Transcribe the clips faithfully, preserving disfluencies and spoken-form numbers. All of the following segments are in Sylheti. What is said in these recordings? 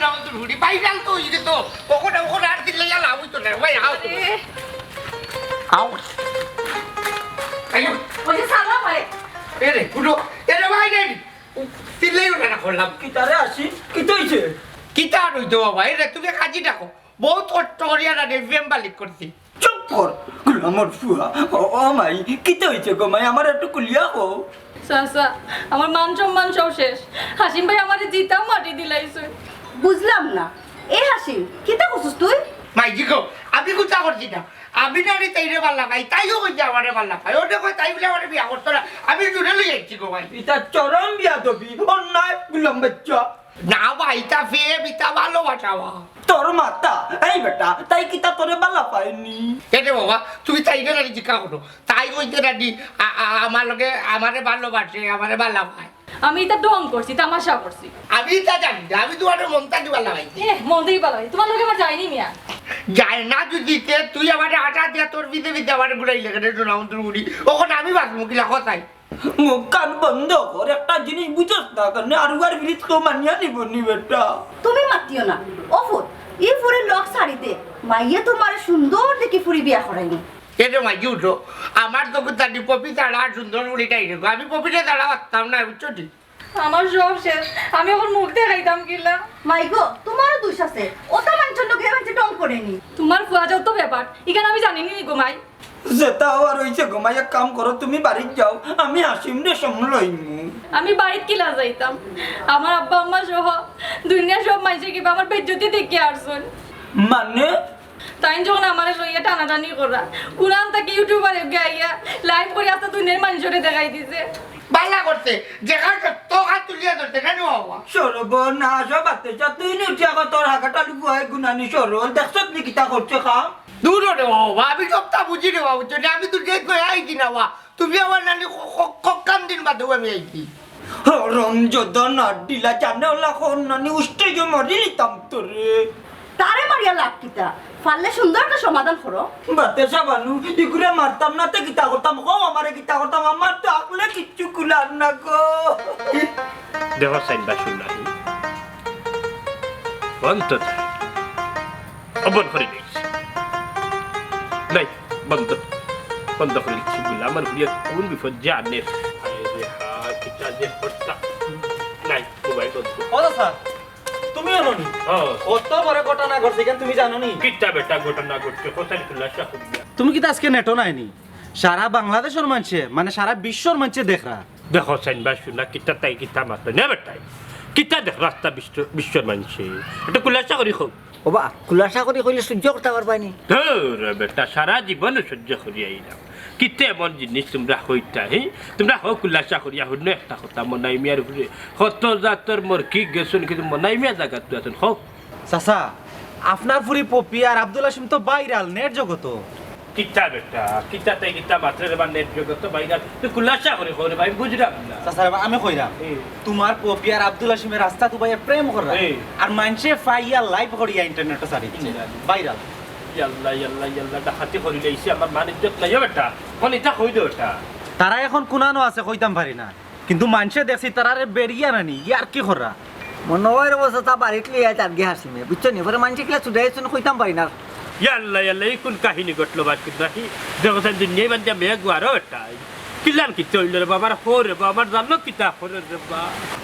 আমার তো রুটি পাইরাল তো, ওই যে তো, ওখানে, ওখানে আর দিলে গেল, আমি তো না, ভাই, আও। আরে। আও। আইও। ওই যে সালা ভাই। এ রে, উঠো। এ রে ভাই রে। তিল্লাই ওটা না করলাম। কিতা রে আসি? কিতা হইছে? কিতা আর হইতো বাবা? এ রে, তুমি কাজী ডাকো। বহুত কষ্ট করিয়া না রে, প্রেম বালিক করছি। চুপ কর, গুলামর ফুয়া। ও, ও মাই, কিতা হইছে গো মাই? আমার একটু খুলিয়া কও। চাচা, আমার মান সম্মান সব শেষ। হাসিম ভাই আমারে জিতা মাটি দিলাইছে। বুঝলাম না। এ হাসিম, কিতা করছস তুই? মাইজি গো, আমি কুতা করছি না। আমি না রে তাইরে ভালা পাই, তাইও কইছে আমারে ভালা পাই। ওটা কই তাই বলে আমারে বিয়া করতো না। আমি জুড়ে লই যাচ্ছি গো ভাই। ইতা চরম বিয়াদবি, অন্যায়, গুলাম বাচ্চা। না ভাই, ইতা প্রেম, ইতা ভালোবাসা বা। তোর মাথা, এই বেটা, তাই কিতা তোরে ভালা পায়নি? কেন বাবা, তুমি তাইরে না জিকা করো। তাই কইতে না দি, আ-, আ-, আমার লগে, আমারে ভালোবাসে, আমারে ভালা পায়। আমি ইতা ঢং করছি, তামাশা করছি। আমি ইতা জানি না, আমি তোমারে মনটা দিবার লাগাইছি। এ, মন দিয়ে ভালা পাই। তোমার লগে আমার যায়নি মিয়া। যায় না যদি তে, তুই আমারে আটা দিয়া তোর পিছে পিছে আমারে ঘুরাইলে কেন, শোনা মন্ত্র উড়ি। ওখানে আমি বাঁচবো কিলা কথাই? মুখ কান বন্ধ কর, একটা জিনিস বুঝস না কেন? আর উয়ার বিরিত কেউ মানিয়া নিব নি বেটা। তুমি মাতিও না। ও ফুত, ই ফুরির লগ ছাড়ি দে। মাইয়ে তোমারে সুন্দর দেখি ফুরি বিয়া করাইনি। এ রে মাইজি উঠো, আমার তো তানি পপি ছাড়া আর সুন্দর ফুরি নাই রে গো। আমি পপিরে ছাড়া পারতাম না, বুঝছো নি? আমার সব শেষ, আমি এখন মুখ দেখাইতাম কিলা? মাই গো, তোমারও দোষ আছে। ওটা মানুষের লোকে মানুষে ঢং করেনি। তোমার ফুয়া যাও তো ব্যাপার, এখানে আমি জানি নি গো মাই। যেটা হওয়ার হইছে গো মাই, এক কাম করো, তুমি বাড়িত যাও, আমি হাসিমরে সামলাইমু। আমি বাড়িত কিলা যাইতাম? আমার আব্বা আম্মা সহ দুনিয়া সব মাইনষে কিবা আমার বেইজ্জতি দেখি আরছইন। মানে? তাইন যখন আমারে লইয়া টানাটানি করা, কুনান থাকি YouTuber এগিয়ে আইয়া live করি আস্তা দুনিয়ার মাইনষরে দেখাই দিছে। বালা করছে, যেখান তো হাত তুলিয়া ধরছে, কেন বাবা? সর্বনাশ, ও বাতেশা, তুই নি উঠিয়া কর, তোর হাগাটা লুকুয়ায় গুনানি সরল, দেখছত নি কিতা করছে খা? দূর রে বাবা, আমি সবটা বুঝি রে বাবা, বুঝছো নি? আমি তো যে কই আই দিনা বা, তুমি আমার নানি ক-, ক-, কক্কান দিন বাদেও আমি আইছি। হরম যদা নাডিলা জানে ওলা হন নানি উষ্টেজে মারিলিতাম তোরে। তারে মারিয়া লাভ কিতা? পারলে সুন্দর একটা সমাধান করো। বাতেশা বানু, ইগুরে মারতাম না তে কিতা করতাম? কও আমারে কিতা করতাম? আমার তো আকলে কিচ্ছু কুলার না গো। দেখো সাইন বা শুন নাই। বন্ধ তো। ও বন্ধ করি দিস। নাই, বন্ধ। বন্ধ করি দিচ্ছি। বলে আমার বিয়ে কোন বিপদ জানে। হায় রে হায়, কিতা যে করতাম। নাই, মোবাইল বন্ধ। ও স্যার, তুমি এমনই। ও। কত বড় ঘটনা ঘটছে, কেন তুমি জানো নি? কিতা বেটা ঘটনা ঘটছে, কোথায় খুলাসা করিয়া? তুমি কিতা আজকে নেটো নাইনি? সারা বাংলাদেশর মানষে, মানে সারা বিশ্বর মানষে দেখরা। দেখো, সাইন বা শুনা, কিতা তাই কিতা মাত্র নে বেটাই। কিতা দেখ রাস্তা বিশ্ব-, বিশ্বর মানষে। এটা খুলাসা করি হোক। ওবা, খুলাসা করি কইলে সহ্য করতা পারবায় নি? ধুর বেটা, সারা জীবন সহ্য করি আইলাম। কিতা এমন জিনিস তোমরা কইতা, হি? তোমরা হো খুলাসা করিয়া হুনো একটা কথা, মনাই মিয়ার উপরে কত জাতর মরকি গেছইন, কিন্তু মনাই মিয়া জাগাত তো আছইন, হো। চাচা, আপনার ফুরি পপি আর আব্দুল হাসিম তো viral, নেট জগতো। কিতা বেটা, কিতা তাই কিতা মাত্র রে বা নেট জগতো viral। তুই খুলাসা করি কও রে ভাই, বুঝলাম না। চাচা রে বা, আমি কইরাম, হুম। তোমার পপি আর আব্দুল হাসিমে রাস্তাত উবাইয়া প্রেম কররা। হুম। আর মানষে পাইয়া live করিয়া internetও ছাড়ি দিছে। হুম। Viral। ইয়াল্লা, ইয়াল্লা, ইয়াল্লা, ডাকাতি করি লাইছে, আমার মান ইজ্জত নাই, ও বেটা। কোন ইটা কই দে ওটা? তারা এখন কুনানো আছে, কইতাম পারি না। কিন্তু মানষে দেখছি তারারে বেড়িয়া নানি, ইয়ার কি করা? মনে হয় রে বসে তা বাড়িত লইয়া যার গিয়া হাসিমে, বুঝছো নি? পরে মানষে কিলা চুদাই আছইন, কইতাম পারি না। ইয়াল্লা, ইয়াল্লা, এই কোন কাহিনী ঘটলো বা, কিন্তু আহি, দেখো, তাই দুনিয়ায় বান্ধে মেয়ে গুয়ারও এটাই। কিলান কিতা হইল রে বাবা, আর হো রে বা, আমার জানো কিতা করে রে বা।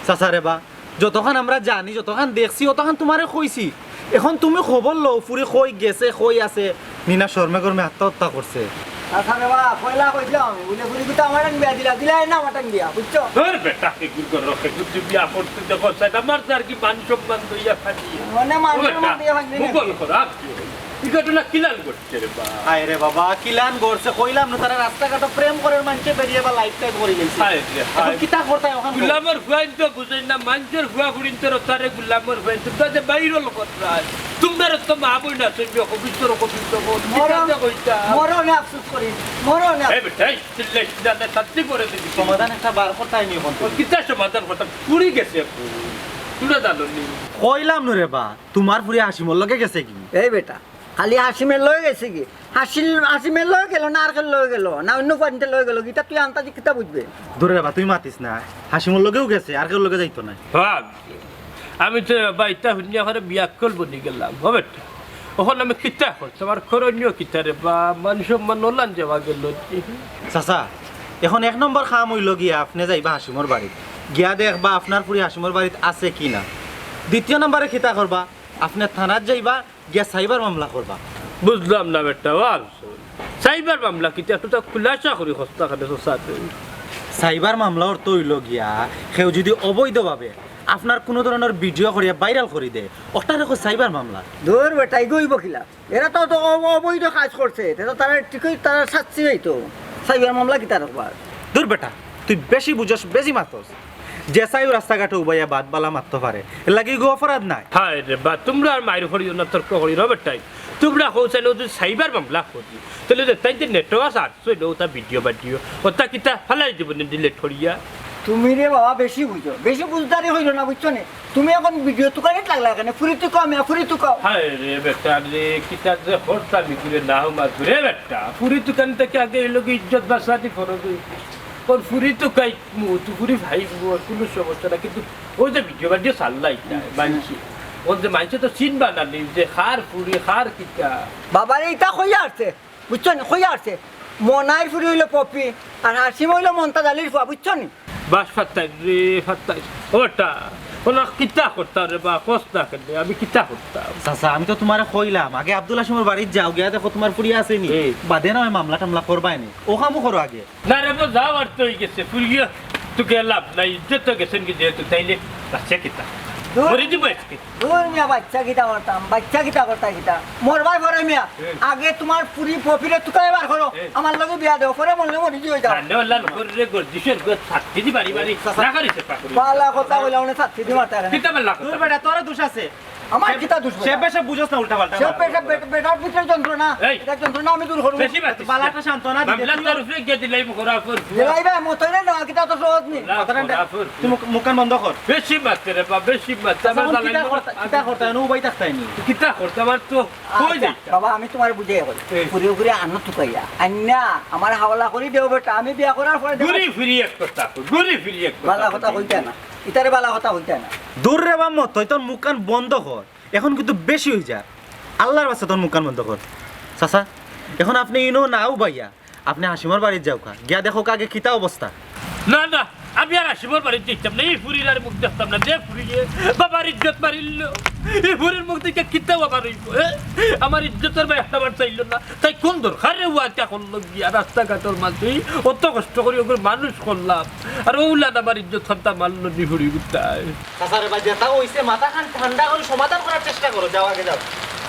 চাচা রে বা, যতখান আমরা জানি, যতখান দেখছি, অতখান তোমারে কইছি। এখন তুমি খবর লও, ফুরি কই গেছে, কই আছে, নি না শরমে গরমে আত্মহত্যা করছে। আচ্ছা রে বা, পয়লা কইছিলাম আমি, বুলে ফুরি কিতা আমার টান বিয়া দিলা, দিলাই না আমার টান বিয়া, বুঝছো? ধর বেটা, কি গুল কর, কি গুল তুই বিয়া করতে দেখো, সেটা আমার যার কি মান সম্মান দইয়া খালি। মানে মান ও সম্মান বেটা, দইয়া খালি মুখ নাকি? বন্ধ কর, আর কি হইল? এই ঘটনা কিলান ঘটছে রে বা? আয় রে বাবা, কিলান ঘটছে, কইলাম না, তারা রাস্তাঘাটো প্রেম করার মানষে বেরিয়ে বা live টাইভ করি গেছে। হায় রে, এখন হায়। কিতা করতায় ওখান? গুলামর ফুয়াইন তো বুঝইন না, মানষর ফুয়া ফুড়িন তো তারে গুলামর ফুয়াইন তো তাতে viral করতায়। তোমরা তো মা বইন আছো, যে কবিত্র কবিত্র বল, মরণ, কিতা কইতা? মরণে আফসোস করি, মরণে আফসোস। এই বেটা, এই চিল্লাই চিল্লাই শান্তি করে দিবি। সমাধান একটা বার করতায় নি এখন। ও কিতা সমাধান করতাম? পুড়ি গেছে। তুই জানো নি? কইলাম নু রে বা, তোমার ফুরি হাসিমর লগে গেছে কি? এই বেটা, খালি হাসিমে লই গেছে কি? হাসিল-, হাসিমে লই গেল না আর কেউ লই গেল? না অন্য পানিতে লই গেল? ইটা তুই আন্তাজি কিতা বুঝবে? ধরে রে বা, তুই মাতিস না। হাসিমর লগেও গেছে, আর কেউ লগে যাইতো না। হ্যাঁ। আমি তো বা ইতা হুনিয়া করে বিয়াক্কল বনি গেলাম, ও বেটা। অখন আমি কিতা করতাম, আমার করণীয় কিতা রে বা, মান সম্মান ওলান যাওয়া গেল। চাচা, এখন এক নম্বর কাম অইলো গিয়া আপনে যাইবা হাসিমর বাড়িত, গিয়া দেখবা আপনার ফুরি হাসিমর বাড়িত আছে কি না। দ্বিতীয় নম্বরে কিতা করবা, আপনে থানাত যাইবা, গিয়া cyber মামলা করবা। বুঝলাম না বেটা, ও আনছো। Cyber মামলা কিতা, একটু তো খুলাসা করি কস্তা খানে চাচা। Cyber মামলা অর্থ অইলো গিয়া, কেউ যদি অবৈধভাবে আপনার কুনু ধরনর video করিয়া viral করি দেয়, ওটারে কয় cyber মামলা। দূর বেটা, ইগু অইবো কিলা? এরা তো, তো অ-, অবৈধ কাজ করছে, তে তো তারা ঠিকই তারা শাস্তি পাইতো। Cyber মামলা কিতা রাখবার? দূর বেটা, তুই বেশি বুঝস, বেশি মাতস। যে চাইও রাস্তাঘাটে উবাইয়া বাদ বালা মাততো পারে, এর লাগি ইগু অপরাধ নায়। হায় রে বা, তুমরা আর মাইর করিও না, তর্ক করিও না বেটাই। তুমরা কও চাইলে যদি cyber মামলা করি, তাইলে যে তাইন যে network আছে, আর চইলো ওটা video বাডিও, ওটা কিতা ফালাই দিব নি delete করিয়া? তুমি রে বাবা বেশি বুঝো, বেশি বুঝদারি হইল না, বুঝছো নি? তুমি এখন video তুকানিত লাগলা কেনে? ফুরি তুকাও মিয়া, ফুরি তুকাও। হায় রে বেটা রে, কিতা যে করতাম ইগুরে না হো মাতুরে বেটা। ফুরি তুকানি থাকি আগে এই লোকে ইজ্জত বাঁচাতে ফরজ হইছে। ওর ফুরি তুকাই মু, তু ফুরি ভাই মু, ওর কুনু সমস্যা না। কিন্তু ওই যে video বাডিও চাল্লাই না, মানছি। ওর যে মানছে তো চিনবা না নি, যে কার ফুরি, কার কিতা। বাবারে, ইতা কইয়া আসছে, বুঝছো নি? কইয়া আসছে। মনাইর ফুরি হইলো পপি, আর হাসিম হইলো মন্তাজ আলীর ফুয়া, বুঝছো নি? বাস ফাত্তাই রে, ফাত্তাই। ওটা, ওনা কিতা করতা রে বা, কস না কেনে, আমি কিতা করতাম? চাচা, আমি তো তুমারে কইলাম, আগে আব্দুল হাসিমর বাড়িত যাও, গিয়া দেখো তুমার ফুরি আছে নি। এই। বাদে না হয় মামলা টামলা করবায় নি। ও কামও করো আগে। না রে বা, যাও আর তো হই গেছে, ফুরি গিয়া তো গেলাম না, ইজ্জত তো গেছেন কি যেহেতু, তাইলে বাচ্চা কিতা? দূর। মরি দিব আজকে। দূর মিয়া, বাচ্চা কিতা করতাম, বাচ্চা কিতা করতা কিতা? মরবায় পরে মিয়া, হুম। আগে তুমার ফুরি পপিরে তুকাই বার করো, হুম। আমার লগে বিয়া দেও, পরে মরলে মরি দিও যাও। জানে আল্লাহ নকর রে, গর্জিসের গো, ছাত্তি দি বাড়ি বাড়ি, চাচা। না করিস পাকুড়ি। বালা কথা কইলা, উনি ছাত্তি দি মারতা কেনে? কিতা বললা দূর কথা? বেটা, তোরও দোষ আছে। আমার কিতা দোষ সে বেটা? বেশে বুঝোস না উল্টা পাল্টা। সে বেটা, বেটা, বেটার ভিতরে যন্ত্রণা, এই। এটা যন্ত্রণা আমি দূর করবো। বেশি মাতিস বালা না। একটা সান্ত্বনা দিতে মামলা তুই তোর উপরে গিয়ে দিলাই মুখরা ফোন। দিলাই ভাই, মতই রে না, কিতা তো সহজ নি। না, কথাটা খোরা ফোন। তুই মুখ, মুখখান বন্ধ কর। বেশি মাতে রে বা, বেশি মাতে। আচ্ছা, আমার এখন জ্বালাই কিতা মুখ করতা, কিতা করতা, এনে উবাই থাকতায় নি। কিতা করতা, আমার তো কই আচ্ছা, যাইতা? বাবা, আমি তোমারে বুঝাই কই। এই। ঘুরে ঘুরে আনো তুকাইয়া। আন্না, আমার হাওলা করি দেও বেটা, আমি বিয়া করার পরে দেও। ঘুরি ফিরি এক কথা, ঘুরি ফিরি এক কথা। বালা কথা কইতা না। ইতারে বালা কথা কইতা না। দূর রে বাম্মা, তুই তোর মুখখান বন্ধ কর। এখন কিন্তু বেশি হই যা। আল্লাহর ওয়াস্তে তোর মুখখান বন্ধ কর। চাচা, এখন আপনে ইনো না উবাইয়া, আপনে হাসিমর বাড়িত যাওকা। গিয়া দেখোকা আগে কিতা অবস্থা। না, না, আমি আর হাসিমর বাড়িত যাইতাম না। এই ফুরির আর মুখ দেখতাম না। যে ফুরিয়ে বাবার ইজ্জত মারিল, এই ফুরির মুখ দেখে কিতা বাবার হইব, হ্যাঁ? আমার ইজ্জতর ভাই একটা বার চাইল না। তাই কোন দরকারে ওয়াটা করলো গিয়া রাস্তাঘাটর মাঝে? অত কষ্ট করি ওগুলো মানুষ করলাম, আর ওগুলা আমার ইজ্জত খান্তা মারলো নি ফুরি গুতায়। চাচারে ভাই, যেটা হইছে মাথাখান ঠান্ডা করি সমাধান করার চেষ্টা করো, যাও আগে যাও।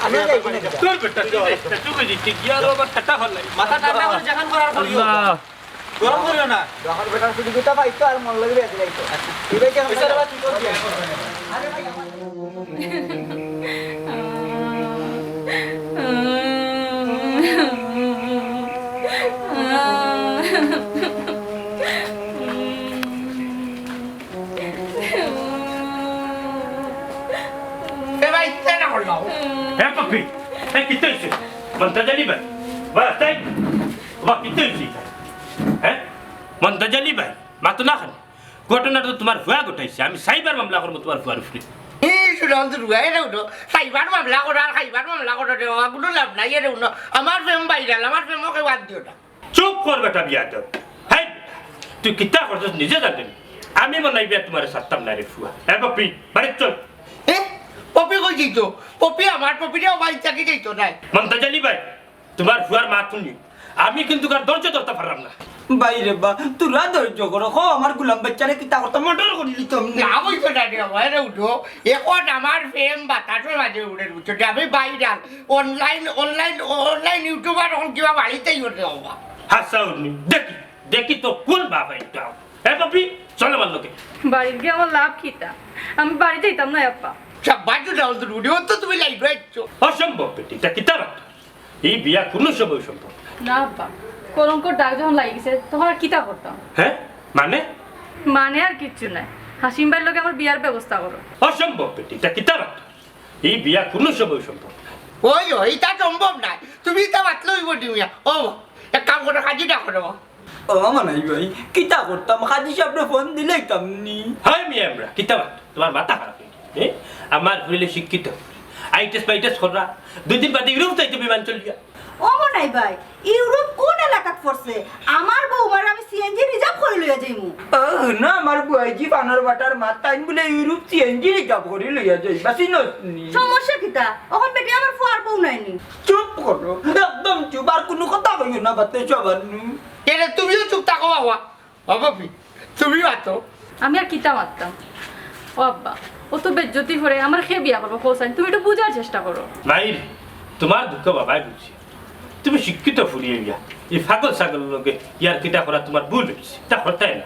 আমি আগে যাই, যাও, আগে যাও। তোর বেটা, তুই যাও। যাইস না, তুই কই দিতে গিয়া আরো আবার ঠাটা হলাই। মাথা ঠান্ডা করি যেখান করার করিও। আল্লাহ। গরম করিও না। যখন বেটার ছুটি দিতে পাইতো আর মন লাগে বেঁচে যাইতো। এই ভাই কি আমার এছাড়া আবার কি করবি? আরে ভাই, আমার এ ভাই, ইচ্ছা না করলাম। এ পপি, এ কিতা হইছে? মন্তাজ আলী ভাই, বা তাই, বা কিতা হইছে? হ্যাঁ? মন্তাজ আলী ভাই, মাতো না কেনে? ঘটনা তো তুমার ফুয়া ঘটাইছে, আমি cyber মামলা করবো তুমার ফুয়ার উপরে। এই শুনাও তো রুয়া, এটা উঠো, cyber মামলা করো আর cyber মামলা করো রে বাবা, কুনু লাভ নাই, এটা উঠো। আমার প্রেম viral, আমার প্রেম ওকে বাদ দিও না। চুপ কর বেটা বিয়াদব। হেই, তুই কিতা করছস নিজে জানতে নি? আমি মনে হয় বিয়া তুমারে ছাড়তাম না রে ফুয়া। এ পপি, বাড়িত চল। এ, পপি কই যাইতো? পপি আমার, পপি রে বাবা, ইচ্ছা কি যাইতো নাই? মন্তাজ আলী ভাই, তুমার ফুয়ার মাত হুনি আমি কিন্তু আর ধৈর্য ধরতাম পারলাম না। ভাই রে বা, তোরা ধৈর্য করো, কও আমার গোলাম বাচ্চারে কিতা করতাম, murder করি দিতাম নি। না, বুঝছো না রে বাবা, এটা উঠো। এখন আমার প্রেম বাতাসর মাঝে উড়ে, বুঝছো নি? আমি viral, online, online, online YouTuber, এখন কিবা বাড়িতেই উঠে বাবা। হাসা উঠনি, দেখি, দেখি তো কোন বাপ এটা। এ পপি, চল আমার লগে। বাড়িত গিয়া আমার লাভ কিতা? আমি বাড়ি যাইতাম না, আব্বা। সাব্বাস, উঠে আমার তো রুটি, ওর তো তুমি লাইট হয়েছো। অসম্ভব বেটি, এটা কিতা বাপ? এই বিয়া কুনু সময় সম্ভব না। না আব্বা, কলঙ্কর দাগ যখন লাগি গেছে, তখন আর কিতা করতাম? হ্যাঁ? মানে? মানে আর কিচ্ছু নাই। হাসিম ভাইর লগে আমার বিয়ার ব্যবস্থা করো। অসম্ভব বেটি, এটা কিতা বাপ? এই বিয়া কুনু সময় সম্ভব না। ওই, ওই, ইটা সম্ভব নায়। তুমি ইটা মাতলে অইবো নি মিয়া। ও, এক কাম করো, কাজী ডাকো রে। ও মনাই ভাই, কিতা করতাম? কাজী সাবরে ফোন দিলাইতাম নি। হায় মিয়া, আমরা কিতা বাপ? তুমার মাথা খারাপ অইগেছে। এ, আমার ফুরিলে শিক্ষিত, আইটেস পাইটেস কররা, দুই দিন বাদে ইউরোপ যাইতো বিমান চলিয়া। ও মনাই ভাই, ইউরোপ কোন এলাকাত পড়ছে? আমার বৌমার আমি সিএনজি রিজার্ভ করি লইয়া যাইমু। ও না, আমার বুয়াইজি বানর বাটার মাত, তাইন বুলে ইউরোপ সিএনজি রিজার্ভ করি লইয়া যাইবা, চিনস নি? সমস্যা কিতা? অখন বেটি আমার ফুয়ার বউ নাইনি। চুপ করো, একদম চুপ, আর কুনু কথা কইও না বাতে সবার নু। এরে তুমিও চুপ থাকো বাবা। ও বাপি, তুমি মাতো। আমি আর কিতা মাততাম? ও আব্বা, অত বেজ্জতি করে আমার কে বিয়া করবো কও চাইন, তুমি একটু বুঝার চেষ্টা করো। মাইর, তোমার দুঃখ বাবায় বুঝি। তুমি শিক্ষিত ফুরি অইয়া এই পাগল ছাগলর লগে ইয়ার কিতা করা তোমার ভুল অইছে, তা করতায় না।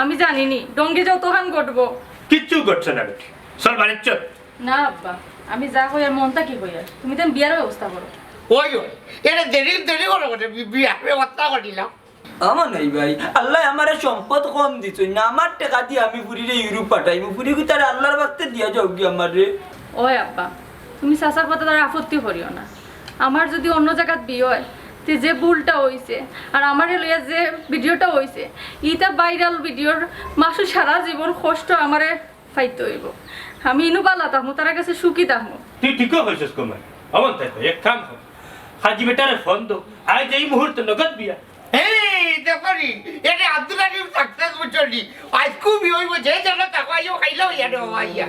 আমি জানি নি, ডঙ্গে যতখান ঘটবো। কিচ্ছু ঘটছে না বেটি, চল বাড়িত চল। না আব্বা, আমি যা কইয়ার মন থাকি কইয়ার, তুমি তান বিয়ার ব্যবস্থা করো। ওই, ওই, এরে দেরি, দেরি করো, করে বি-, বিয়ার ব্যবস্থা করিলাম। ও মনাই ভাই, আল্লায় আমারে সম্পদ কম দিছইন না, আমার টেকা দি আমি ফুরিরে ইউরোপ পাঠাইমু, ফুরি গুতারে আল্লার বাস্তে দিয়া যাওগি আমারে। ওই আব্বা, তুমি চাচার কথা তার আপত্তি করিও না। আমার যদি অন্য জাগাত বিয়া অয়, তে যে ভুলটা অইছে, আর আমারে লইয়া যে ভিডিওটা অইছে, ইটা ভাইরাল ভিডিওর মাসু সারা জীবন কষ্ট আমারে পাইতে অইবো। আমি ইনু বালা থাকমু, তারার গেছে সুখী থাকমু। তুই ঠিকউ কইছস কমাই। অমন তাই কই, এক কাম কর। হাজি বেটারে ফোন দো, আইজ এই মুহূর্তে নগদ বিয়া। এই, দেখো নি, এটা আব্দুল আলিম সাকসেস বুঝছো নি? আইজ খুবই অইবো, যে যেন তাকে আইও খাইলেও ইয়ারে হওয়া ইয়া।